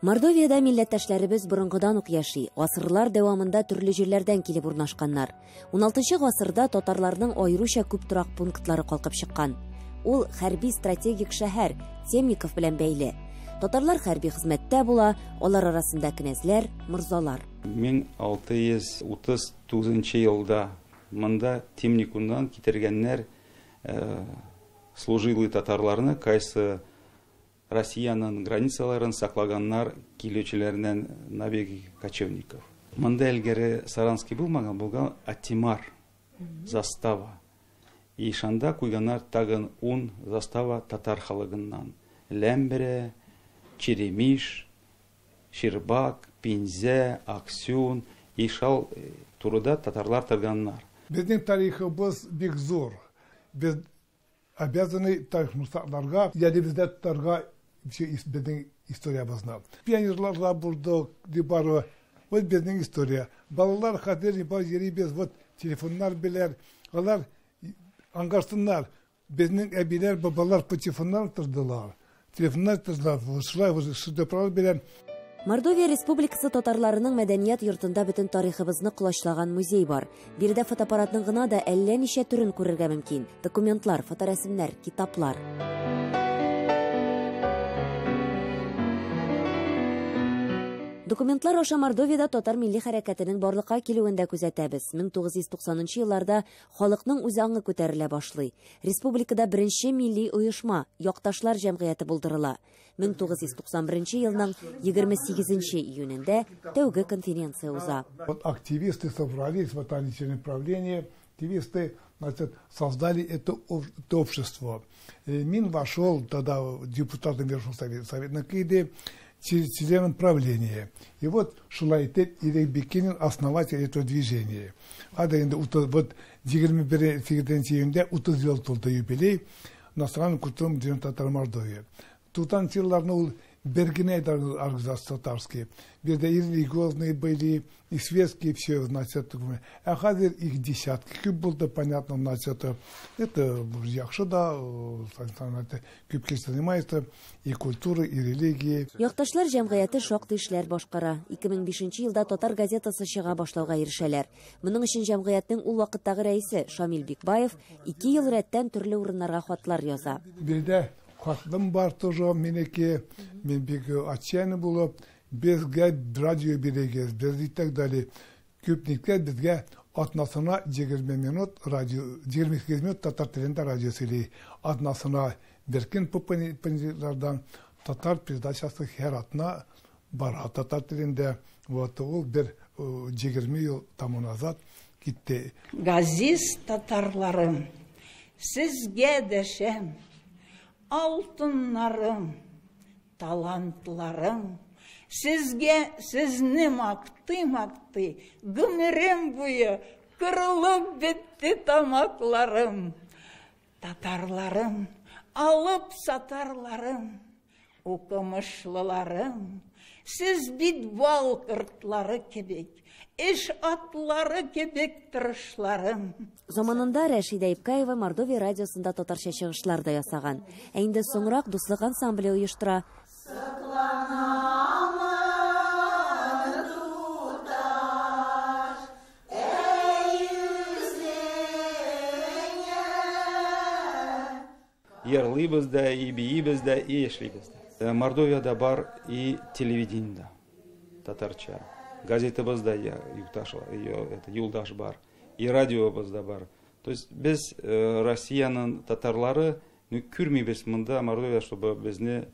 Мордовиядә милләттәшләребез борынгыдан ук яши, гасырлар дәвамында төрле җирләрдән килеп урнашканнар. 16 гасырда татарларның аеруча күп торак пунктлары калкып чыккан. Ул хәрби стратегик шәһәр Темников белән бәйле. Татарлар хәрби хезмәттә була, алар арасында князьләр, морзалар. 1639 елда монда Темникуннан китергәннәр служилый татарларны, кайсы Россиянең границаларын саклаганнар килүчеләреннән набеги кочевников. Монда элгәре Саранский булмаган, булган Атимар застава. И шанда куйганнар тагын 10 застава татар халыгыннан. Ләмбере, Черемиш, Щербак, Пинзә, Аксюн, Ишал турыда татарлар торганнар. Безнең тарихыбыз бик зур. Без обязаны тарихны сакларга, ядыбызда тотарга безнең историябызны. Пионерларда булдык, дип бары. Вот безнең история. Балалар хәзер бар йөрибез, вот телефоннар белән. Алар аңгарсыннар. Безнең әбиләр, бабалар по телефоннар тордылар. Телефоннар тордылар, шулай шедеврлар белән. Мордовия Республикасы татарларының мәдәният йортында бөтен тарихыбызны колачлаган музей бар. Биредә фотоаппаратның гына да әллә ничә төрен күрергә мөмкин. Документлар, фоторәсемнәр, китаплар. Документлар аша Мордовиядә татар милли хәрәкәтенең барлыкка килүен дә күзәтәбез. 1990 елларда халыкның үз аңы күтәрелә башлый. Республикада беренче милли оешма Якташлар җәмгыяте булдырыла. 1991 елның 28 июнендә тәүге конференция уза. Вот активисты собрались, вот они члены правления, активисты, значит, создали это общество. Мин вошел тогда депутатом Верховного Совета, Совета Киды, членом правления. И вот Шулайтет Ирек Бекинин, основатель этого движения. А да, вот 21 июньдә 30 ел тулды юбилей национальным культурным движением татар Мордовии. Тутан елларны ул бер генә организация татарские. Биредә и религиозные были, и светские, все, значит, а хәзер их десятки. Күп булды, понятно, значит, это яхшы да, күп кеше занимается и культурой, и религией. Якташлар җәмгыяте шактый эшләр башкара. 2005 елда татар газетасы чыга башлауга ирешәләр. Моның өчен җәмгыятьнең ул вакыттагы рәисе Шамил Бикбаев 2 ел рәттән төрле урыннарга хатлар яза. Биредә хатлым бар тоже минеке, мин бик отчаянный булып, безгә радио бирегез, без и так далее. Күпниккә безгә атнасына 20 минут радио, 28 минут татар телендә радио сөйли. Атнасына беркин понедельниклардан татар передачасы һәр атна бара татар телендә. Вот ул бер 20 ел тому назад китте. Газиз татарларым, сезгә дәшәм. Алтыннарым, талантларым, сезгә сезне мактый-мактый, гомерем буе кырылып бетте тамакларым. Татарларым, алып сатарларым, укымышлыларым, сез бит бал кортлары кебек, эш атлары кебек тырышларым. Заманында Рәшидә Ипкаева Мордовия радиосында татарча чыгышлар да ясаган. Ә инде соңрак Дуслык ансамбле оештыра. Йырлыйбыз да, и биибез дә, и эшлибез дә. Мордовиядә бар и телевидениедә татарча. Газетабызда юлдаш бар, и радиобызда бар. То есть без Россиянең татарлары күрмибез монда Мордовия, чтобы безне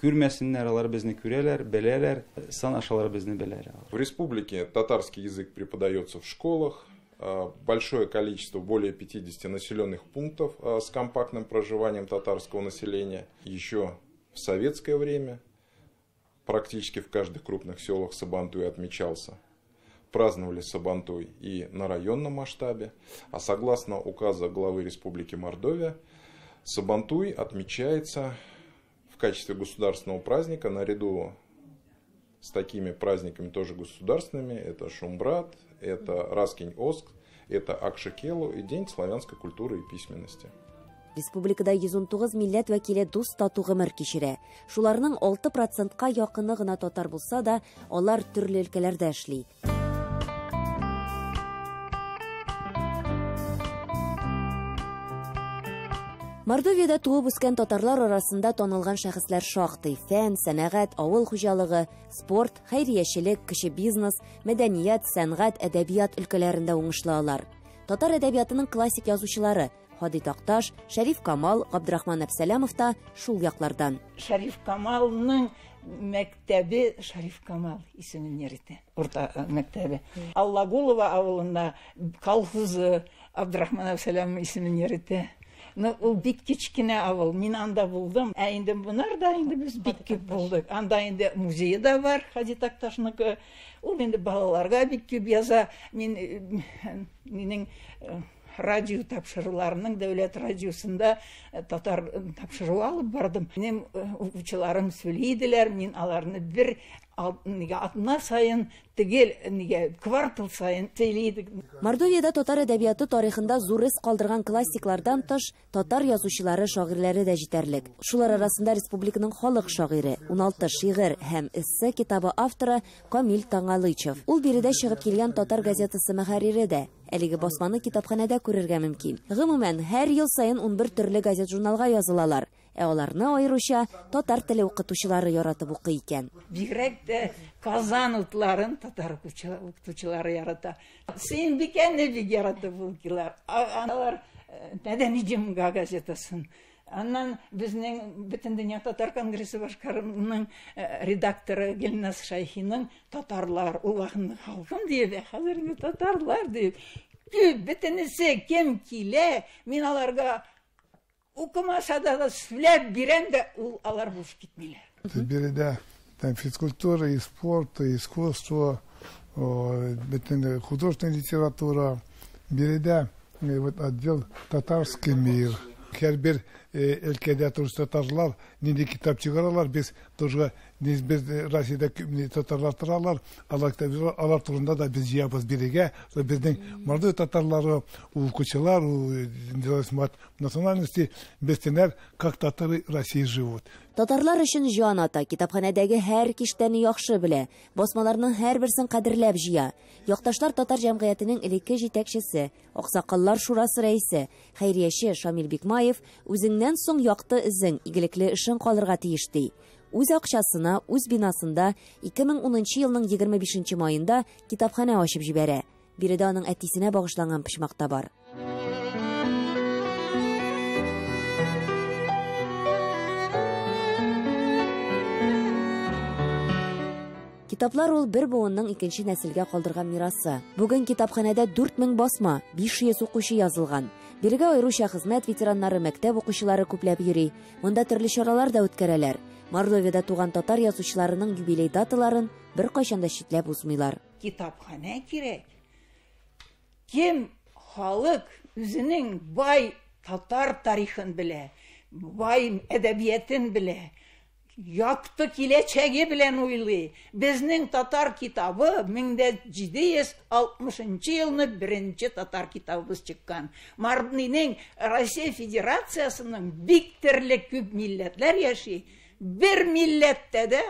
күрмәсеннәр, алар безне күрәләр, беләләр, сан ашалар безне беләләр. В республике татарский язык преподается в школах. Большое количество, более 50 населенных пунктов с компактным проживанием татарского населения. Еще в советское время практически в каждых крупных селах Сабантуй отмечался. Праздновали Сабантуй и на районном масштабе. А согласно указа главы Республики Мордовия, Сабантуй отмечается в качестве государственного праздника наряду с такими праздниками тоже государственными. Это Шумбрат, это Раскинь-Оск, это Акшикелу и День славянской культуры и письменности. Республикада 119 милләт вәкиле дус тату гомер кичерә. Шуларның 6 процентка якыны гына татар булса да, алар төрле өлкәләрдә эшли. Мордовиядә туып үскән татарлар арасында танылган шәхесләр шактый. Фән, сәнәгать, авыл хуҗалыгы, спорт, хәйриячелек, кече бизнес, мәдәният, сәнгать, әдәбият өлкәләрендә уңышлы алар. Татар әдәбиятының классик язучылары Һади Такташ, Шәриф Камал, Габдрахман Әпсәләмов та шул яклардан. Шәриф Камалның мәктәбе Шәриф Камал исемен йөртә, урта мәктәбе. Аллагулова авылында колхозы Абдрахман Әпсәләмов исемен йөртә. Ну, ул бик кечкенә авыл. Мин анда булдым. Ә инде бунар да инде без бик күп булдык. Анда инде музее да бар, Һади Такташныкы. Ул инде балаларга бик күп яза. Мин минең радио тапшыруларының дәүләт радиосында татар тапшыру алып бардым. Минем укучыларым сөйли иделәр, мин аларны бер нигә атна сайын тегел нигә квартал сайын сөйли идек. Мордовиядә татар әдәбияты тарихында зур эз калдырган классиклардан тыш татар язучылары, шагыйрьләре дә җитәрлек. Шулар арасында республиканың халык шагыйре, 16 шигырь һәм эссе китабы авторы Камил Таңгалычев. Ул биредә чыгып килгән татар газетасы мөхәррире дә. Әлеге басманы китапханәдә күрергә мөмкин. Гомумән, һәр ел саен 11 төрле газет-журналга язылалар. Ә аларны аеруча татар теле укытучылары яратып укый икән. Бигрәк тә Казан утларын татар укытучылары ярата. Сөембикәне бик яратып укыйлар. Алар Мәдәни җомга газетасын. Аннан безнең Бөтендөнья татар конгрессы башкарымының редакторы Гөлназ Шәйхиның татарлар, ул вакытны халкым диеп, хәзер инде татарлар диеп. Бөтенесе кем килә, мин аларга укымаса да сөйләп бирәм дә, ул алар буш китмиләр. Биредә там физкультура, и спорт, и искусство, бөтен художественная литература. Биредә вот отдел «Татарский мир». Һәрбер өлкәдә торучы татарлар нинди китап чыгаралар, без тоже без Россиядә татарлар торалар, алар алар турында да без җыябыз бирегә. Безнең Мордовия татарлары, укучылар, независимо от национальности, белсеннәр, как татары России живут. Татарлар өчен җан ата, китапханәдәге һәр киштәне яхшы белә, басмаларның һәрберсен кадерләп җыя. Якташлар татар җәмгыятенең элекке җитәкчесе, Аксакаллар шурасы рәисе, хәйрияче Шамил Бикмаев үзеңнән соң якты эзең, игелекле эшең калырга тиеш ди. Үз акчасына, үз бинасында 2010 елның 25 маенда китапханә ачып җибәрә. Биредә аның әтисенә багышланган почмак та бар. Китаплар ул бер буынның икенче нәселгә калдырган мирасы. Бүген китапханәдә 4000 басма, 500 укучы язылган. Бирегә аеруча хезмәт ветераннары, мәктәп укучылары күпләп йөри. Монда төрле чаралар да үткәрәләр. Мордовиядә туган татар язучыларының юбилей даталарын беркайчан да читләп узмыйлар. Китапханә кирәк. Кем халык үзенең бай татар тарихын белә, бай әдәбиятын белә, якты киләчәге белән уйлый. Безнең татар китабы 1760 елны беренче татар китабыбыз чыккан. Мордвиның Россия Федерациясының бик төрле күп милләтләр яши. Бер милләттә дә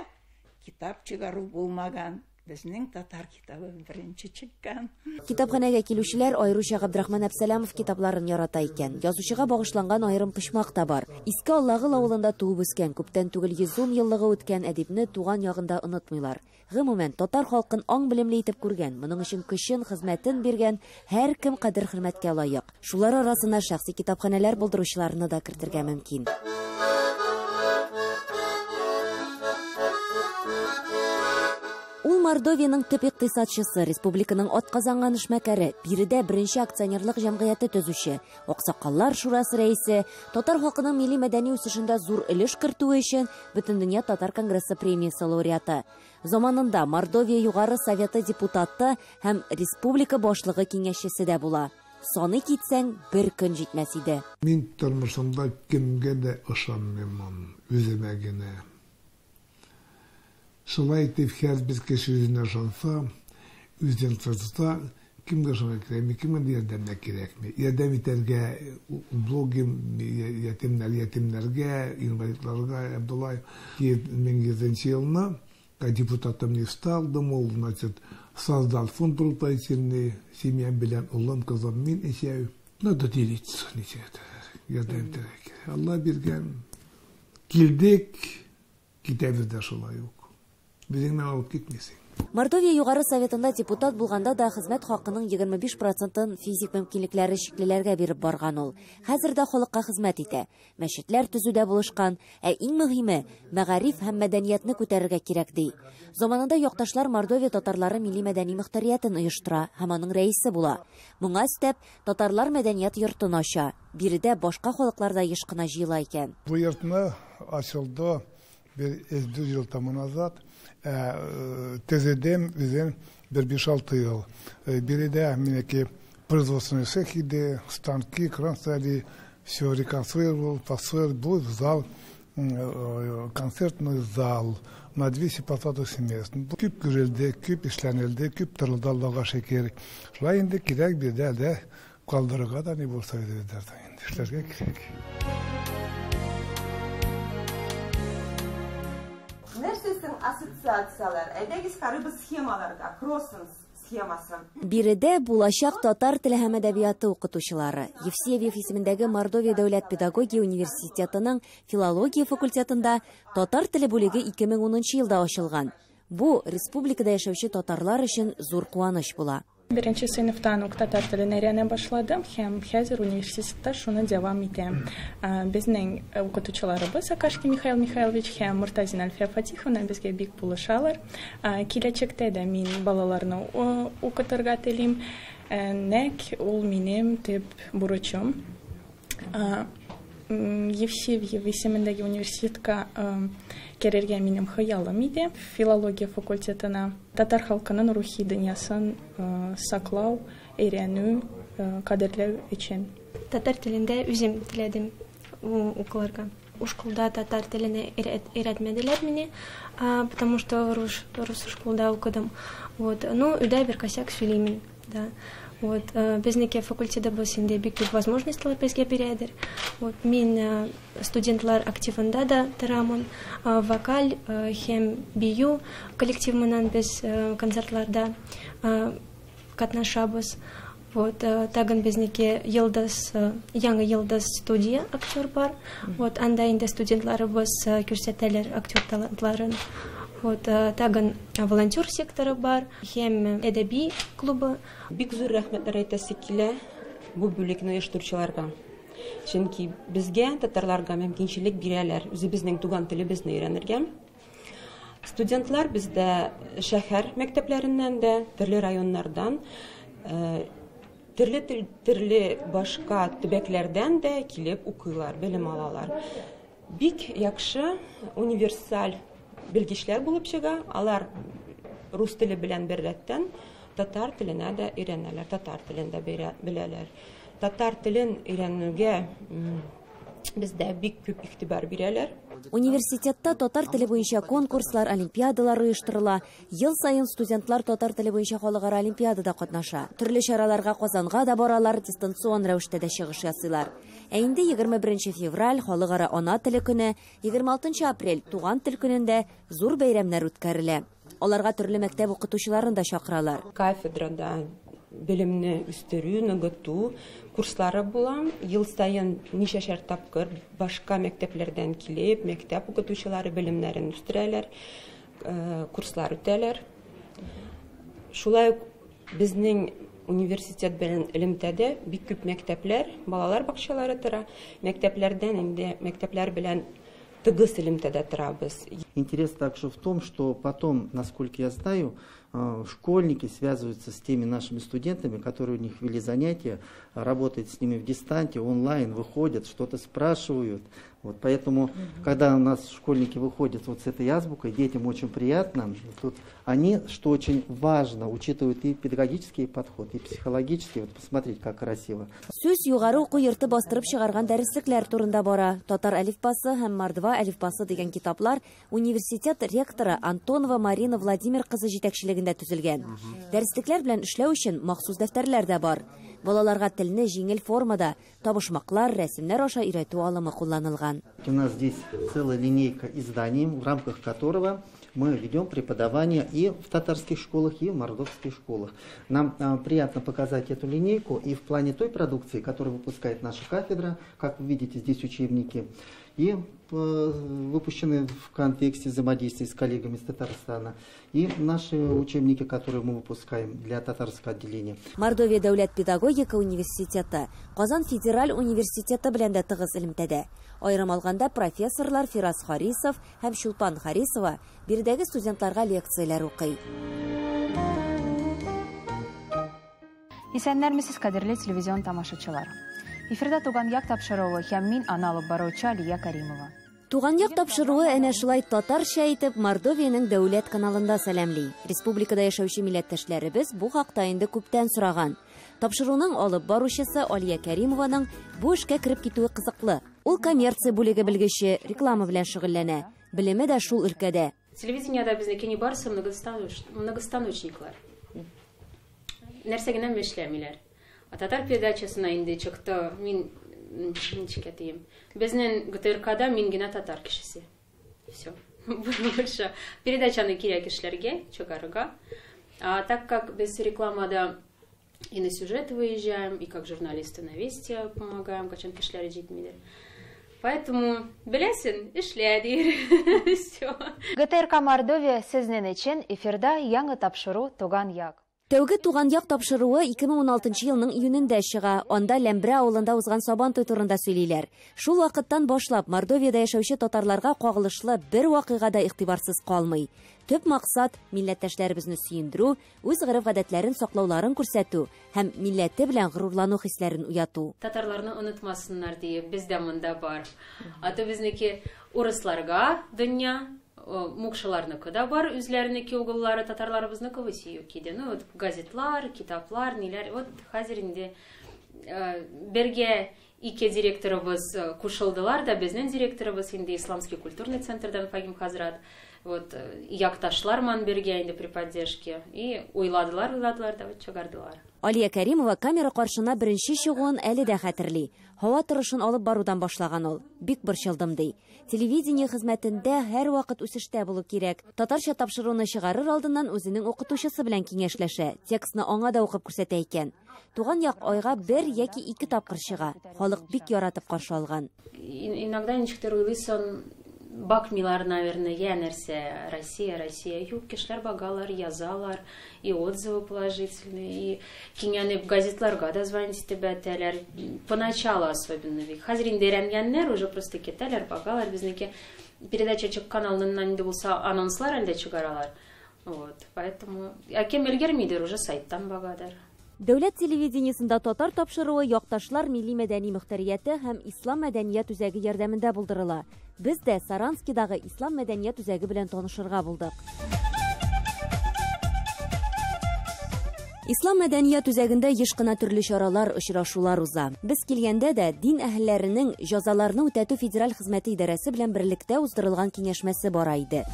китап чыгару булмаган. Безнең татар китабы беренче чыккан. Китапханәгә килүчеләр аеруча Габдрахман Әпсәләмов китапларын ярата икән. Язучыга багышланган аерым почмак та бар. Иске Аллагыл авылында туып үскән, күптән түгел 110 еллыгы үткән әдипне туган ягында онытмыйлар. Гомумән, татар халкын аң белемле итеп күргән, моның өчен көчен, хезмәтен биргән һәркем кадер-хөрмәткә лаек. Шулар арасына шәхси китапханәләр булдыручыларны да кертергә мөмкин. Ул Мордовияның төп икътисадчысы, республиканың атказанган эшмәкәре, биредә беренче акционерлык җәмгыяте төзүче, Аксакаллар шурасы рәисе, татар халкының милли мәдәни үсешендә зур өлеш кертүе өчен Бөтендөнья татар конгрессы премиясе лауреаты. Заманында Мордовия Югары Советы депутаты һәм республика башлыгы киңәшчесе дә була. Саны китсәң, бер көн җитмәс иде. Мин тормышымда кемгә дә ышанмыйм, үземә генә. Шулай итеп, һәрбер кеше үзенә ышанса, үзен тотса, Кемгә ышанырга кирәкми, кемгә ярдәм дә кирәкми. Ярдәм итәргә убогим, ятимнәр, ятимнәргә, инвалидларга, Абдуллаев. 2000 елны, когда депутатом не стал, думал, значит, создал фонд благотворительный, семьям белән улым, кызым, мин исә. Надо делиться, ничек ярдәм итәргә кирәк. Алла биргән, килдек, китәбез дә шулай ук. Безнең алып китмисең. Мордовия Югары Советында депутат булганда да хезмәт хакының 25%-ын физик мөмкинлекләре чиклеләргә биреп барган ул. Хәзер дә халыкка хезмәт итә. Мәчетләр төзүдә булышкан, ә иң мөһиме мәгариф һәм мәдәниятне күтәрергә кирәк ди. Заманында якташлар Мордовия татарлары милли мәдәни мөхтәриятен оештыра һәм аның рәисе була. Моңа өстәп, татарлар мәдәният йортын ача. Биредә башка халыклар да еш кына җыела икән. Бу йортны ачылды бер 4 ел тому назад. Төзедем үзем бер 5-6 ел. Биредә минеке производственный цех иде, станки, кран стояли, все реконструировал, построил, был зал, концертный зал на 200 посадочных мест. Күп күрелде, күп эшләнелде, күп торылды, Аллага шөкер. Шулай инде кирәк биредә дә калдырырга да ни булса инде эшләргә кирәк. Нәрсәсен ассоциацияләр? Әйдәгез карыйбыз схемаларга, кроссенс схемасы. Биредә булачак татар теле һәм әдәбияты укытучылары. Евсевьев исемендәге Мордовия дәүләт педагогия университетының филология факультетында татар теле бүлеге 2010 елда ачылган. Бу республикада яшәүче татарлар өчен зур куаныч була. Беренче сыйныфтан ук татар телен өйрәнә башладым һәм хәзер университетта шуны дәвам итәм. Безнең укытучыларыбыз Акашкин Михаил Михайлович һәм Муртазин Альфия Фатиховна безгә бик булышалар. Киләчәктә дә мин балаларны укытырга телим. Нәк ул минем төп бурычым. Евсевьев исемендәге университетка керергә минем хыялым иде. Филология факультетына татар халкының рухи дөньясын саклау, өйрәнү, кадерләү өчен. Татар телендә үзем теләдем укылырга. Школда татар телене өйрәтмәделәр мине, потому что рус школда укыдым. Вот, ну, өйдә бер косяк сөйлимен, да. Вот, безнеке факультетта без инде бик күп возможностьлар безгә бирәдер. Вот, мин студентлар активында да торамын, вокаль һәм бию коллектив менән без концертларда катнашабыз. Вот, тагын безнеке Йылдыз, яңа Йылдыз студия актер бар. Вот, анда инде студентларыбыз күрсәтәләр актер талантларын. Вот, тагын волонтер секторы бар, һәм әдәби клубы. Бик зур рәхмәтләр әйтәсе килә бу бүлекне оештыручыларга. Чөнки безгә, татарларга мөмкинчелек бирәләр үзебезнең туган телебезне өйрәнергә. Студентлар бездә шәһәр мәктәпләреннән дә, төрле районнардан, төрле башка төбәкләрдән дә килеп укыйлар, белем алалар. Бик яхшы универсаль белгечләр булып чыга. Алар рус теле белән беррәттән татар теленә дә өйрәнәләр, татар телен дә беләләр. Татар телен өйрәнүгә бездә бик күп игътибар бирәләр. Университетта татар теле буенча конкурслар, олимпиадалар оештырыла. Ел саен студентлар татар теле буенча халыкара олимпиадада катнаша. Төрле чараларга Казанга да баралар, дистанцион рәвештә дә чыгыш ясыйлар. Ә инде 21 февраль халыкара ана теле көне, 26 апрель туган тел көнендә зур бәйрәмнәр үткәрелә. Аларга төрле мәктәп укытучыларын да чакыралар. Кафедрада белемне үстерү, ныгыту курслары була. Ел саен ничәшәр тапкыр башка мәктәпләрдән килеп, мәктәп укытучылары белемнәрен үстерәләр, курслар үтәләр. Шулай ук безнең университет белән элемтәдә бик күп мәктәпләр, балалар бакчалары тора. Мәктәпләрдән инде мәктәпләр белән тыгыз элемтәдә торабыз. Интерес также в том, что потом, насколько я знаю, школьники связываются с теми нашими студентами, которые у них вели занятия, работают с ними в дистанте, онлайн, выходят, что-то спрашивают. Вот, поэтому, когда у нас школьники выходят вот с этой азбукой, детям очень приятно. Тут они, что очень важно, учитывают и педагогический подход, и психологический. Вот посмотрите, как красиво. Сүз Сүз югары уку йорты бастырып чыгарган дәреслекләр турында бара. Татар әлифбасы һәм Мордва әлифбасы дигән китаплар университет ректоры Антонова Марина Владимир кызы җитәкчелегендә төзелгән. Дәреслекләр белән эшләү өчен махсус дәфтәрләр дә бар. Балаларга телне җиңел формада, табышмаклар, рәсемнәр аша өйрәтү алымы кулланылган. У нас здесь целая линейка изданий, в рамках которого мы ведем преподавание и в татарских школах, и в мордовских школах. Нам приятно показать эту линейку и в плане той продукции, которую выпускает наша кафедра, как вы видите, здесь учебники, и выпущены в контексте взаимодействия с коллегами из Татарстана, и наши учебники, которые мы выпускаем для татарского отделения. Мордовия дәүләт педагогика университеты Казан федераль университеты белән дә тыгыз элемтәдә. Аерым алганда, профессорлар Фирас Харисов һәм Чулпан Харисова биредәге студентларга лекцияләр укый. Исәннәрмесез, кадерле телевизион тамашачылар. Эфирда «Туган як» тапшыруы һәм мин, аны алып баручы Алия Каримова. «Туган як» тапшыруы әнә шулай татарча итеп Мордовиянең дәүләт каналында сәламли. Республикада яшәүче милләттәшләребез бу хакта инде күптән сораган. Тапшыруның алып баручысы Алия Кәримованың бу эшкә кереп китүе кызыклы. Ул коммерция бүлеге белгече, реклама белән шөгыльләнә. Белеме дә шул өлкәдә. Телевидениедә безнеке не барысы многостаночниклар. Нәрсә генә эшләмиләр. А татар передачасына инде чыкты, мин ничек әйтим. Безнең ГТРКда мин генә татар кешесе. Все. Больше передачаны кирәк эшләргә, чыгарырга. А так как без рекламада и на сюжет выезжаем, и как журналисты на Вести помогаем, качан кешеләр җитмидер. Поэтому беләсен, эшлә дир. Все. ГТРК Мордовия сезнең өчен эфирда яңа тапшыру «Туган як». Тәүге «Туган як» тапшыруы 2016 елның июнендә чыга. Анда Ләмбрә авылында узган Сабантуй турында сөйлиләр. Шул вакыттан башлап Мордовиядә яшәүче татарларга кагылышлы бер вакыйга да игътибарсыз калмый. Төп максат милләттәшләребезне сөендерү, үз гореф-гадәтләрен саклауларын күрсәтү һәм милләте белән горурлану хисләрен уяту. Татарларны онытмасыннар диеп, без дә монда бар. А то безнеке урысларга дөнья, мукшыларныкы да бар, үзләренеке угыллары, татарларыбызныкы весе юк иде. Ну, вот газетлар, китаплар, ниләр. Вот хәзер инде бергә ике директорыбыз кушылдылар да, безнең директорыбыз инде Исламский культурный центрдан Фагим хазрат. Вот якташлар ман бергә инде при поддержке. И уйладылар, уйладылар да, вот чыгардылар. Алия Кәримова камера каршына беренче чыгуын әле дә хәтерли. Һава торышын алып барудан башлаган ул. Бик борчылдым ди. Телевидение хезмәтендә һәр вакыт үсештә булу кирәк. Татарча тапшыруны чыгарыр алдыннан үзенең укытучысы белән киңәшләшә. Текстны аңа да укып күрсәтә икән. «Туган як» айга бер яки ике тапкыр чыга. Халык бик яратып каршы алган. Иногда ничектер уйлыйсың, бакмыйлар, наверное, я нәрсә, Россия, Россия. Юк, кешеләр багалар, язалар, и отзывы положительные, и киңәнеп газетларга да звонить итеп әйтәләр. Поначалу особенно. Хәзер инде өйрәнгәннәр уже просто китәләр, багалар. Безнеке передача чыккан алдыннан инде булса анонслар әлдә чыгаралар. Вот, поэтому, а кем өлгермидер, уже сайттан багадыр. Дәүләт телевидениесендә татар тапшыруы Якташлар милли мәдәни мөхтәрияте һәм Ислам мәдәният үзәге ярдәмендә булдырыла. Без дә Саранскидагы Ислам мәдәният үзәге белән танышырга булдык. Ислам мәдәният үзәгендә еш кына төрле чаралар, очрашулар уза. Без килгәндә дә дин әһелләренең җәзаларны үтәтү федераль хезмәте идарәсе белән берлектә уздырылган киңәшмәсе бара иде.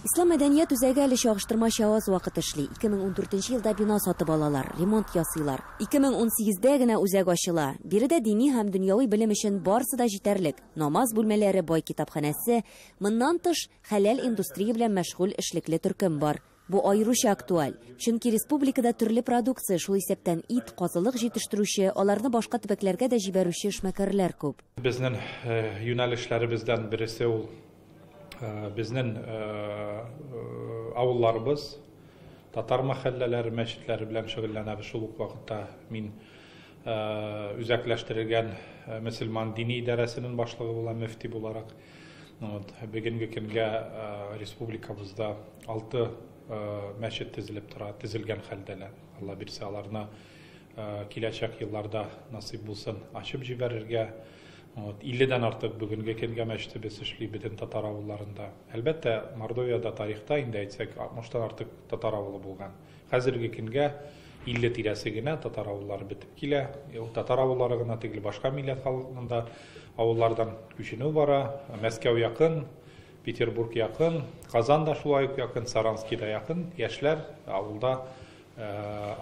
Ислам мәдәният үзәге әле чагыштырмача аз вакыт эшли. 2014 елда бина сатып алалар, ремонт ясыйлар. 2018дә генә үзәк ачыла. Биредә дини һәм дөньяви белем өчен барысы да җитәрлек. Намаз бүлмәләре, бай китапханәсе, моннан тыш хәләл индустрия белән мәшгуль эшлекле төркем бар. Бу аеруча актуаль, чөнки республикада төрле продукция, шул исәптән ит, казылык җитештерүче, аларны башка төбәкләргә дә җибәрүче эшмәкәрләр күп. Безнең юнәлешләребездән берсе ул безнең авылларыбыз, татар мәхәлләләре, мәчетләре белән шөгыльләнәбез. Шул ук вакытта мин үзәкләштерелгән мөселман дини идарәсенең башлыгы булам, мөфти буларак. Бүгенге көнгә республикабызда 6 мәчет төзелеп тора, төзелгән хәлдә. Алла бирсә, аларны киләчәк елларда насыйп булсын ачып җибәрергә. 50-дән артык бүгенге көнгә мәчетебез эшли бөтен татар авылларында. Әлбәттә, Мордовиядә тарихта инде әйтсәк, 60-тан артык татар авылы булган. Хәзерге көнгә 50 тирәсе генә татар авыллары бетеп килә. Татар авыллары гына түгел, башка милләт халкында авыллардан күченү бара. Мәскәү якын, Петербург якын, Казан да шулай ук якын, Саранский да якын. Яшьләр авылда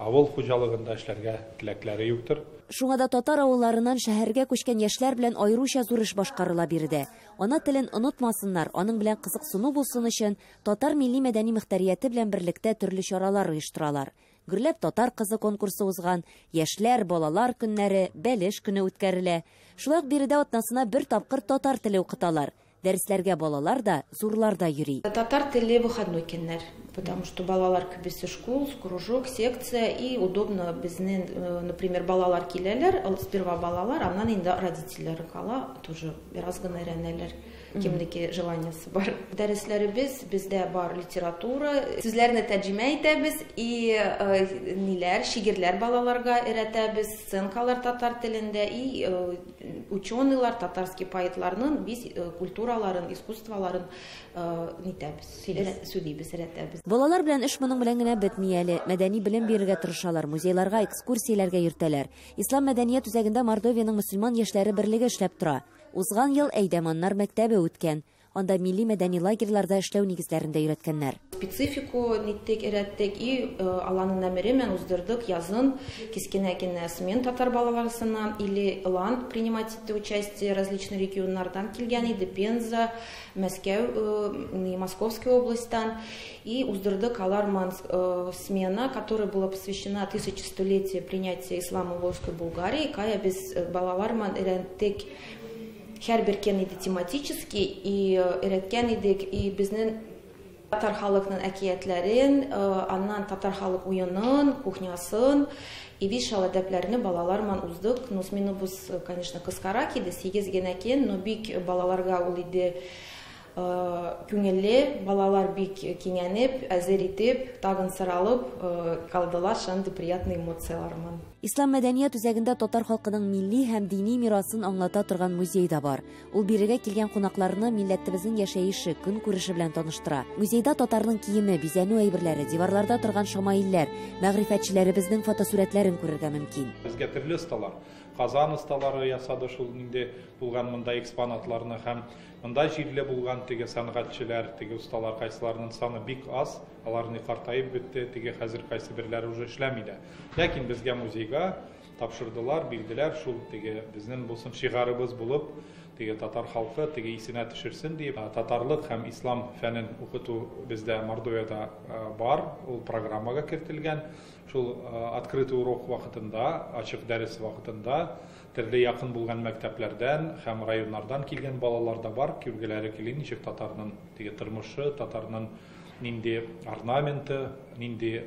авыл хуҗалыгында эшләргә теләкләре юктыр. Шуңа да татар авылларыннан шәһәргә күчкән яшьләр белән аеруча зур эш башкарыла биредә. Ана телен онытмасыннар, аның белән кызыксыну булсын өчен татар милли мәдәни мөхтәрияте белән берлектә төрле чаралар оештыралар. Гөрләп татар кызы конкурсы узган, яшьләр, балалар көннәре, бәлеш көне үткәрелә. Шулай ук биредә атнасына бер тапкыр татар теле укыталар. Дәресләргә балалар да, зурлар да йөри. Татар теле выходной көннәр, потому что балалар күбесе школ, кружок, секция, и удобно безнең, например, балалар киләләр, сперва балалар, аннан инде родительләре кала, тоже бераз гына өйрәнәләр, кемнеке желаниясе бар. Дәресләребез бездә бар литература, сүзләрне тәрҗемә итәбез и ниләр, шигырьләр балаларга өйрәтәбез, сценкалар татар телендә и ученыйлар, татарский поэтларның без культураларын, искусстволарын нитәбез, сөйлибез, өйрәтәбез. Балалар белән эш моның белән генә бетми әле. Мәдәни белем бирергә тырышалар, музейларга, экскурсияләргә йөртәләр. Ислам мәдәният үзәгендә Мордовиянең мөселман яшьләре берлеге эшләп тора. Узган ел әйдәманнар мәктәбе үткән. Анда милли мәдәни лагерьларда эшләү нигезләрендә өйрәткәннәр. Специфику ниттек, өйрәттек и Алланың әмере белән уздырдык язын кечкенә генә смен татар балаларына или Ланд принимать итте участие различный регионнардан килгән иде, Пенза, Мәскәү, Московской областьтан, и уздырдык алар смена, которая была посвящена 1100-летию принятия ислама в Волжской Булгарии, кая без балалар ман өйрәттек. Һәрбер кен иде тематический и өйрәткән идек, и безнең татар халыкның әкиятләрен, аннан татар халык уенын, кухнясын, и вишал әдәпләрне балалар ман уздык. Но сменабыз, конечно, кыскарак иде, 8 генә кен, но бик балаларга ул иде күңелле, балалар бик киңәнеп, әзер итеп, тагын сыралып калдылар, шундый приятный эмоциялар ман. Ислам мәдәният үзәгендә татар халкының милли һәм дини мирасын аңлата торган музей да бар. Ул бирегә килгән кунакларны милләтебезнең яшәеше, көнкүреше белән таныштыра. Музейда татарның киеме, бизәнү әйберләре, диварларда торган шамаилләр, мәгърифәтчеләребезнең фотосурәтләрен күрергә мөмкин. Безгә төрле осталар, Казан осталары ясады шул инде булган монда экспонатларны һәм монда җирле булган теге сәнгатьчеләр, теге осталар кайсыларының саны бик аз, аларны картаеп бетте, теге хәзер кайсы берләре уже эшләми дә. Ләкин безгә музейга тапшырдылар, бирделәр, шул теге безнең булсын шигарыбыз булып, теге татар халкы теге исенә төшерсен дип, татарлык һәм ислам фәнен укыту бездә Мордовиядә бар, ул программага кертелгән. Шул открытый урок вакытында, ачык дәрес вакытында төрле якын булган мәктәпләрдән һәм районнардан килгән балалар да бар, күргеләре килә, ничек татарның теге тормышы, татарның нинди орнаменты, нинди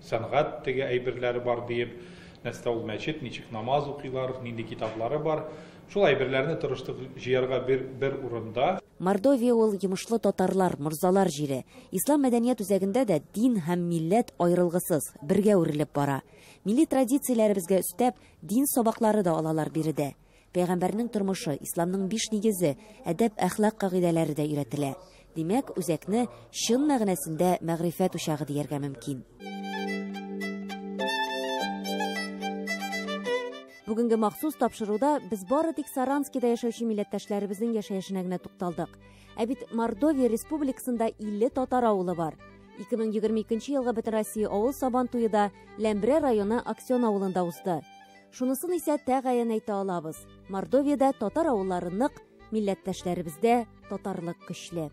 сәнгать теге әйберләре бар диеп, нәрсә ул мәчет, ничек намаз укыйлар, нинди китаплары бар. Шул әйберләрне тырыштык җыярга бер урында. Мордовия ул йомышлы татарлар, морзалар җире. Ислам мәдәният үзәгендә дә дин һәм милләт аерылгысыз, бергә үрелеп бара. Милли традицияләребезгә өстәп, дин сабаклары да алалар биредә. Пәйгамбәрнең тормышы, исламның 5 нигезе, әдәп-әхлак кагыйдәләре дә өйрәтелә. Димәк, үзәкне чын мәгънәсендә мәгърифәт учагы дияргә мөмкин. Бүгенге махсус тапшыруда без бары тик Саранскида яшәүче милләттәшләребезнең яшәешенә генә тукталдык. Ә бит Мордовия Республикасында 50 татар авылы бар. 2022 елгы Бөтенроссия авыл Сабан туе да Ләмбрә районы Аксен авылында узды. Шунысын исә тәгаен әйтә алабыз. Мордовиядә татар авыллары нык, милләттәшләребездә татарлык көчле.